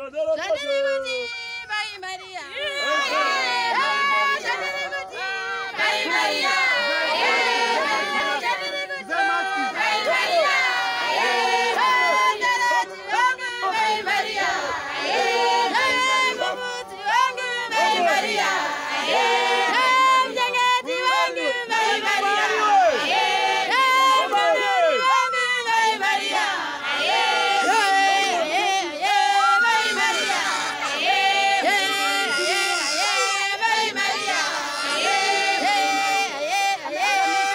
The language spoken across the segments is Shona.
Zvandiri kuti Mai Maria. Zvandiri kuti Mai Maria. Zvandiri kuti Mai Maria. Ndarati wangu Mai Maria. Mumudzi wangu Mai Maria. Mchengeti wangu Mai Maria. Mumudzi wangu Mai Maria. Mai Maria. Mai Maria.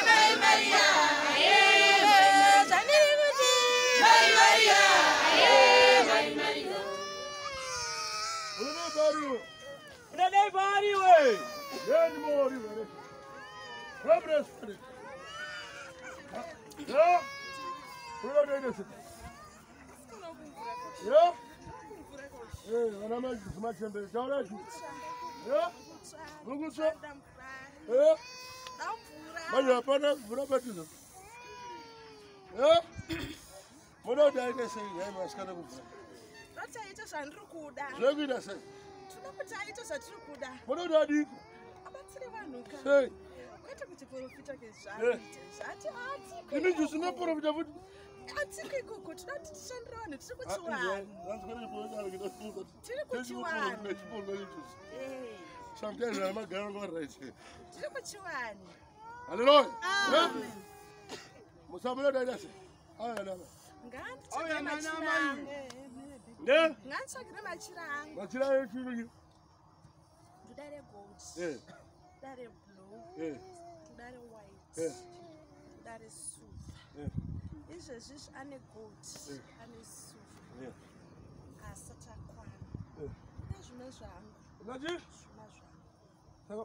Mai Maria. Zvandiri kuti Mai Maria. Mai Maria. Unadai pari we. Manje hapana mvura padhuze. Munoda kuti aite sei nhai vasikana kumvura? Vataita zvandiri kuda. Zvekuita sei? Tinoda kuti aite zvatiri kuda. Munoda kuti adiko? Abatsire vanhu ka. Sei? Kwete kuti profita kezvaite. Zvati atiko. Imi juzi munoprofita futi? Atiko ikoko tinoda kuti tishandire vanhu tiri kuchiwanhu. Tiri kuchiwanhu. Sometimes amagara ngo right. Tiri kuchiwanhu. Hallelujah. Musamunoda kuti aite sei? Auya nana. Nganditsvagire machira angu. Ne? Nganditsvagire machira angu. Machira echirungu. Ndoda regold. Ndoda reblue. Ndoda rewhite. Ndoda resilver. Izvezvi ane gold, ane silver. Asati akwana. Ndoda zvimwe zvangu. Unati? Zvimwe zvangu. Saka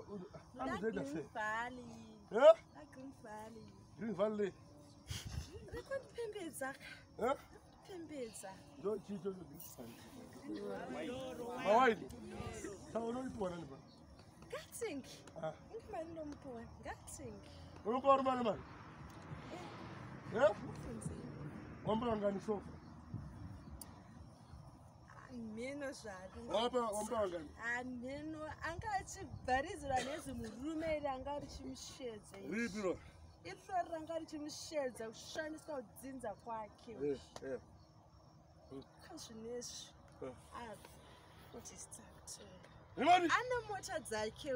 Ndoda anozoita Green sei? Valley. Eh? Ndoda Green Valley. Green Valley. Rikundipembedza ka. Eh? Pembedza. Ndo chicho Mawaini. Saka unoipiwa nani pa? Ngatsingi. Ah. Inge mari ndomupiwa. Ngatsingi. Unopa uri mari mari? Eh? Mubvunzei. Wamboya ngani sofa? Hameno zvaro. Wapa wamboya ngani? Hameno anga achibvaridzirwa nezimurume iri anga richimushedza. Ripi ro? Irori ranga richimushedza kushandisa kudzinza kwake. Eh, eh. Kazvinezvi. Eh. Abva. Kuti sitakutenga. Rimani? Ane mota dzake.